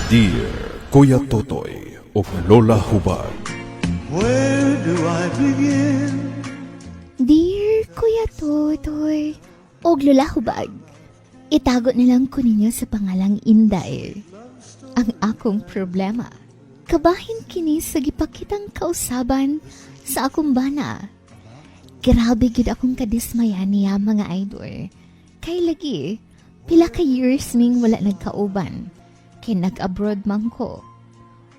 Dear Kuya Totoy ug Lola Hubag. Where do I begin? Dear Kuya Totoy og Lola Hubag, itago na lang ko ninyo sa pangalang Inday ang akong problema. Kabahin kini sa gipakitang kausaban sa akong bana. Grabe gid akong kadismaya niya, mga idol. Kay lagi, pila ka years ming wala nagkauban. Kay nag-abroad man ko.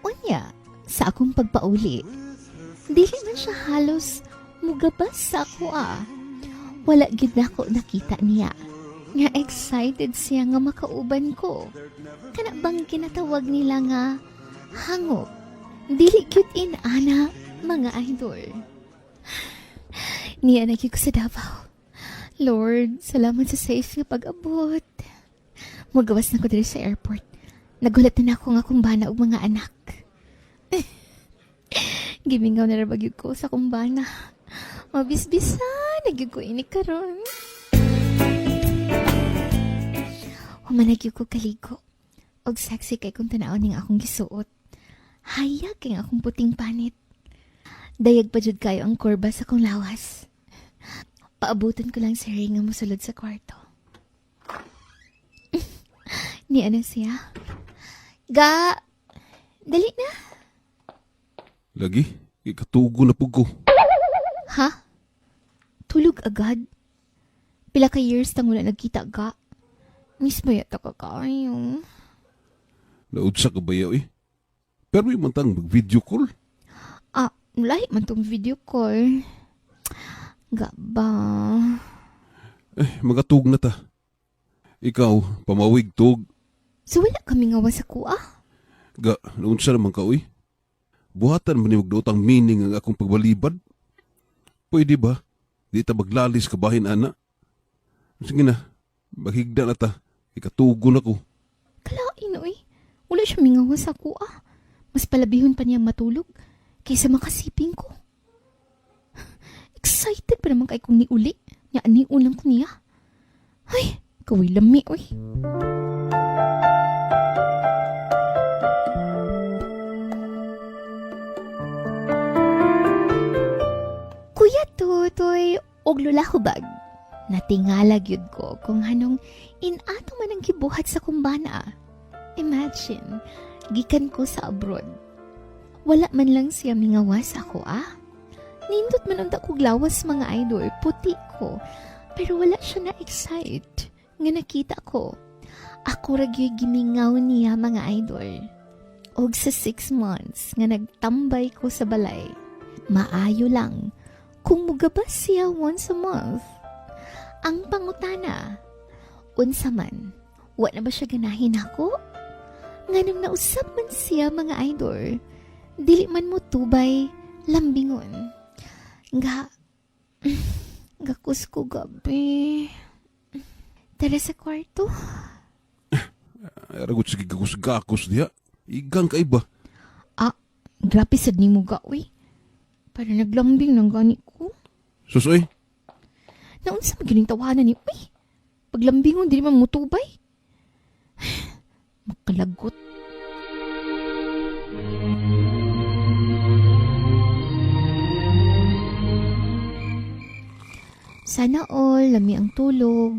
Unya, sa akong pagpauli, dili man siya halos mugabas sa ako ah. Wala gid nako nakita niya nga excited siya nga makauban ko. Kana bang ginatawag nila nga hangop? Dili gyud in ana, mga idol. Nia na gyud ko sa Davao. Lord, salamat sa safe nga pag-abot. Magawas na ko diri sa airport. Nagulat na ako nga akong bana og mga anak. Gimingaw na ra ba gyud ko sa akong bana. Mabisbisa na gyud ko ini karon. Human na gyud ko kaligo. Og sexy kay kung tan-awon ning akong gisuot. Hayag kay ang akong puting panit. Dayag pa jud kayo ang kurba sa akong lawas. Paabutan ko lang si Ray nga mosulod sa kwarto. Ni ano siya? Ga, dali na. Lagi, ikatugo na pug ko. Ha? Tulog agad? Pila ka years tang wala nagkita, ga? Miss mo yata ka kayo. Naudsa ka ba yaw eh? Pero may man tang mag-video call. Ah, lahi man tong video call. Ga ba? Eh, magatug na ta. Ikaw, pamawig tug. So wala kami nga sa kuha? Ga, naunsa naman ka uy. Buhatan man ni magduot ang meaning ang akong pagbalibad. Pwede ba? Di ta maglalis kabahin, ana. Sige na, maghigda na ta. Ikatugo na ko. Kalain, oy. Wala siya mingawa sa kuha. Mas palabihon pa niyang matulog kaysa makasiping ko. Excited pa naman kay kong niuli. Nya niulang ko niya. Ay, kaway lami, oy. Kuya Totoy, og Lola Hubag. Natingala gyud ko kung hanong inato man ang gibuhat sa kumbana. Imagine, gikan ko sa abroad. Wala man lang siya mingawas ako ah. Nindot man unta kog lawas, mga idol, puti ko. Pero wala siya na-excite nga nakita ko. Ako ra gyud gimingaw niya, mga idol. Og sa 6 months nga nagtambay ko sa balay, maayo lang kung mugabas siya once a month. Ang pangutana, unsa man, wa na ba siya ganahin ako? Nganong nausap man siya, mga idol, dili man mo tubay lambingon. Nga, gakus ko gabi. Tara sa kwarto. Ay, ragot sige gakus-gakus diha. Igang ka iba. Ah, grabe sad nimo ga, uy. Para naglambing ng gani ko. Susoy. Naunsa man gining tawanan ni, uy. Paglambingon, dili man mutubay. Makalagot. Sana all, lami ang tulog.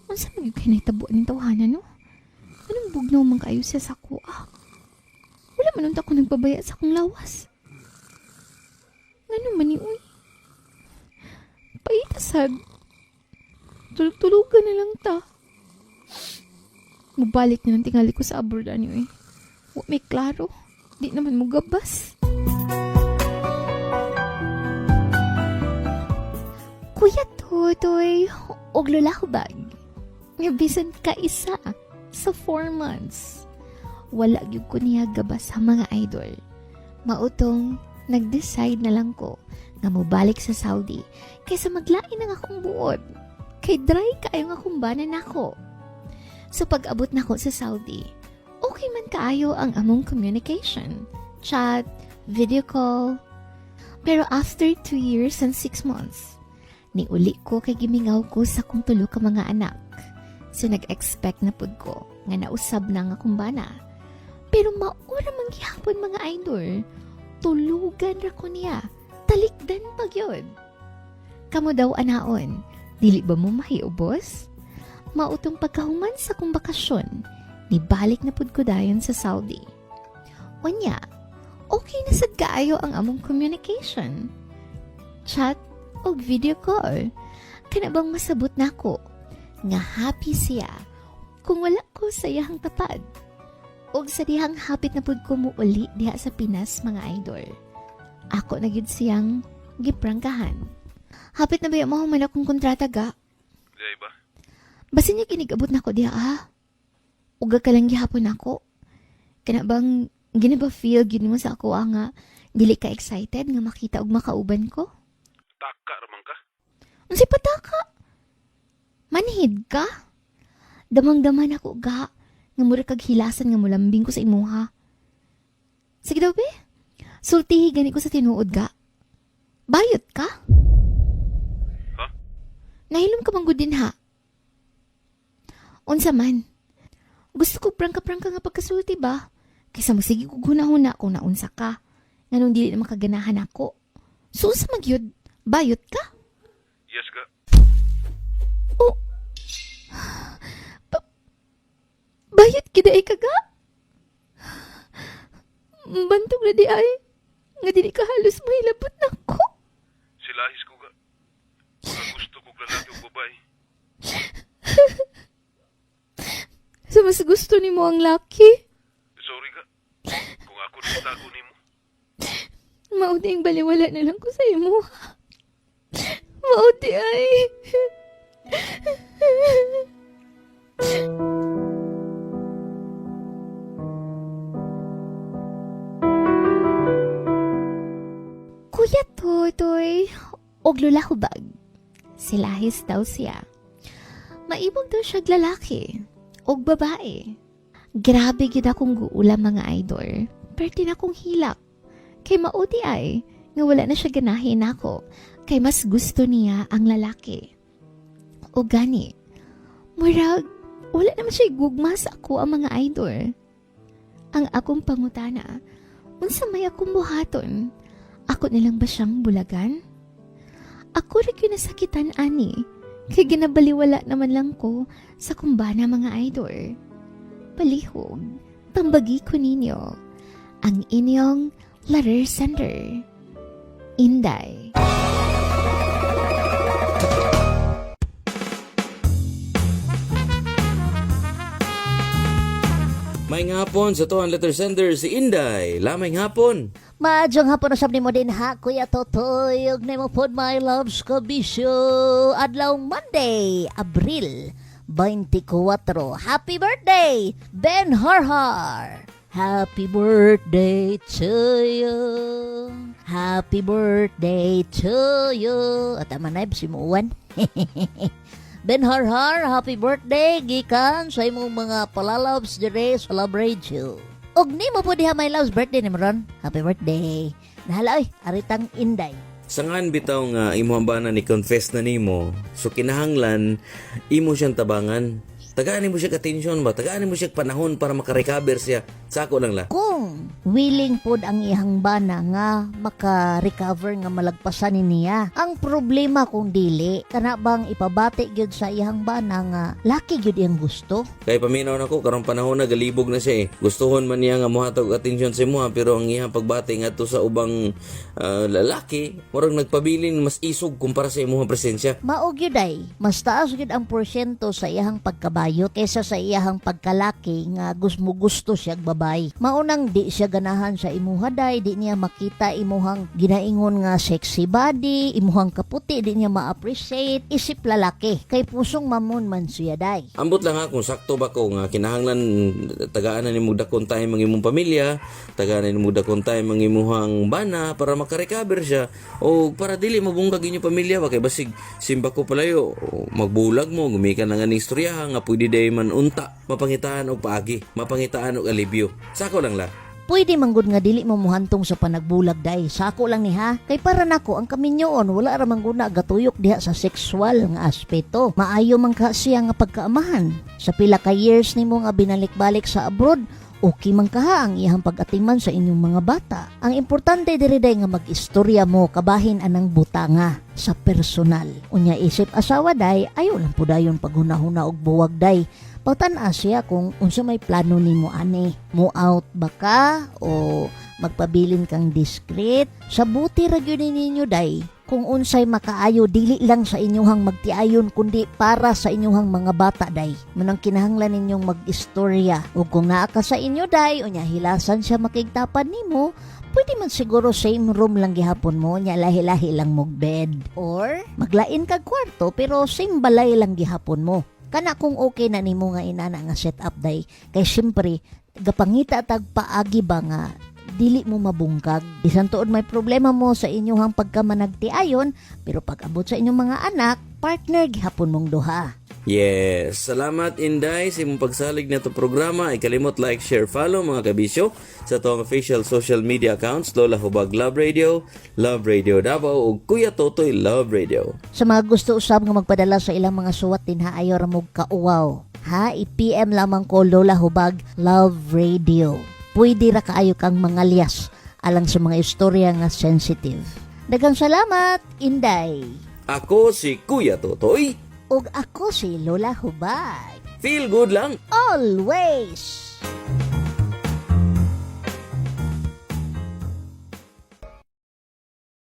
Unsa man gyud kay nahitabo ning tawhana, no? Anong bugnaw man kayo siya sa ako, ah? Wala man unta ko nagpabaya sa akong lawas. Ngano man ni, uy? Paita sad. Tulog-tulugan na lang ta. Mubalik na lang tingali ko sa abroad, ani, uy. Wa may klaro. Di naman mugabas. Kuya Totoy, og Lola Hubag. Nga bisan ka isa sa 4 months. Wala gyud ko niya gabas sa mga idol. Mautong nag-decide na lang ko nga mobalik sa Saudi kaysa maglain ang akong buot. Kay dry kaayo nga akong bana nako. So pag-abot nako sa Saudi, okay man kaayo ang among communication. Chat, video call. Pero after 2 years and 6 months, niuli ko kay gimingaw ko sa akong tulo ka mga anak. So nag-expect na pud ko. nga nausab na nga kumbana. Pero maura man gihapon mga idol, tulugan ra ko niya, talikdan pa gyud. Kamo daw anaon, dili ba mo mahiubos? Mautong pagkahuman sa kong bakasyon, nibalik na pud ko dayon sa Saudi. Unya, okay na sad kaayo ang among communication. Chat og video call. Kana bang masabot nako nga happy siya kung wala ko sa iyahang tapad. Og sa dihang hapit na pud ko muuli diha sa Pinas mga idol. Ako na gyud siyang giprangkahan. Hapit na ba yung mahuman akong kontrata ga? Di ba? Basin niya kinigabot na ko diha ah. Uga ka lang gihapon ako. Kana bang ginaba feel gyud mo sa ako ah, nga dili ka excited nga makita og makauban ko? Taka raman ka. Unsay pataka? Manhid ka? Damang-daman ako ga nga mura kag hilasan nga mulambing ko sa imuha. Sige daw be. Sultihi gani ko sa tinuod ga. Bayot ka? Ha? Nahilom ka bang din ha? Unsa man? Gusto ko prangka-prangka nga pagkasulti ba? Kaysa mo sige kog huna-huna kung naunsa ka. Nganong dili na makaganahan ako. So unsa magyud? Bayot ka? Yes ga. Oh. Bayot gid ay kaga. Bantog na di ay. Nga dili ka halos mahilabot nako. Silahis ko ga. Nga gusto kog lalaki ug babae. Sa mas gusto nimo ang laki. Sorry ga. Kung ako nagtago nimo. Mauti ang baliwala na lang ko sa imo. Mauti ay. Kuya Totoy, og lulahubag. Silahis daw siya. Maibog daw siya lalaki og babae. Grabe gid akong guula mga idol. Perti na akong hilak. Kay mauti ay, nga wala na siya ganahin ako. Kay mas gusto niya ang lalaki. O gani, murag, wala naman siya gugma sa ako ang mga idol. Ang akong pangutana, unsa may akong buhaton? Ako nilang ba siyang bulagan? Ako rin yun nasakitan, ani. Kay ginabaliwala naman lang ko sa kumbana mga idol. Palihog, pambagi ko ninyo ang inyong letter sender. Inday. May hapon sa to ang letter sender si Inday. Lamay hapon. Madyong hapon usab nimo din ha, Kuya Totoy. Ug nimo pod my loves kabisyo. Adlaw Monday, Abril 24. Happy birthday, Ben Harhar. Happy birthday to you. Happy birthday to you. At ama na si Muwan. Ben Harhar, happy birthday gikan sa imong mga palalabs dire sa Love Radio. Og nimo po diha my loves birthday ni Ron. Happy birthday. Nahala oy, aritang Inday. Sangan bitaw nga imo ang bana ni confess na nimo. So kinahanglan imo siyang tabangan. Tagaan mo siya attention ba? Tagaan mo siya panahon para makarecover siya. Sako lang la. Kung willing pod ang iyang bana nga maka-recover nga malagpasan ni niya. Ang problema kung dili, kana bang ipabati gyud sa iyang bana nga laki gyud iyang gusto. Kay paminaw nako karong panahon na galibog na siya eh. Gustuhon man niya nga mohatag og atensyon sa imuha pero ang iyang pagbati ngadto sa ubang lalaki murag nagpabilin mas isog kumpara sa imuhang presensya. Mao gyud ay, mas taas gyud ang porsyento sa iyang pagkabayot kaysa sa iyang pagkalaki nga gusmo gusto siya babae. Maunang di siya ganahan sa imuha day, di niya makita imuhang ginaingon nga sexy body, imuhang kaputi di niya ma-appreciate isip lalaki kay pusong mamon man siya day. Ambot lang ha kung sakto ba ko nga kinahanglan tagaan na nimo dakon time ang imong pamilya, tagaan na nimo dakon time ang imuhang bana para makarecover siya o para dili mabungkag inyong pamilya ba kay basig simba ko palayo o, magbulag mo gumikan na nga ning istorya nga pwede day man unta mapangitaan og paagi, mapangitaan og alibyo. Sako lang la. Pwede man gud nga dili mo muhantong sa panagbulag, day. Sa ako lang ni ha. Kay para nako ang kaminyoon wala ra man gud na gatuyok diha sa sexual nga aspeto. Maayo man ka siya nga pagkaamahan. Sa pila ka years nimo nga binalik-balik sa abroad, okay man kaha ang iyang pag-atiman sa inyong mga bata. Ang importante diri, day, nga mag-istorya mo kabahin anang butanga sa personal. Unya isip asawa, day, ayo lang pudayon paghunahuna og buwag, day. Patan-a siya kung unsa may plano nimo ani. Mo out ba ka o magpabilin kang discreet? Sa buti ra gyud ninyo, day, kung unsay makaayo dili lang sa inyuhang magtiayon kundi para sa inyuhang mga bata, day. Munang kinahanglan ninyong mag-istorya. Ug kung naa ka sa inyo, day, unya hilasan siya makigtapan nimo, pwede man siguro same room lang gihapon mo, nya lahi-lahi lang mog bed. Or maglain kag kwarto pero same balay lang gihapon mo. Kana kung okay na nimo nga inana nga set up, day, kay syempre gapangita tag paagi ba nga dili mo mabungkag. Bisan tuod may problema mo sa inyong pagkamanagtiayon, pero pag abot sa inyong mga anak, partner gihapon mong duha. Yes, salamat, Inday, sa imong pagsalig na to programa. Ikalimot like, share, follow, mga kabisyo, sa atong official social media accounts, Lola Hubag Love Radio, Love Radio Davao ug Kuya Totoy Love Radio. Sa mga gusto usab nga magpadala sa ilang mga suwat din ha, ayo ra mo kauwaw. Ha, i-PM lamang ko Lola Hubag Love Radio. Pwede ra kaayo kang mangalyas alang sa mga istorya nga sensitive. Daghang salamat, Inday. Ako si Kuya Totoy. Ug ako si Lola Hubag. Feel good lang. Always!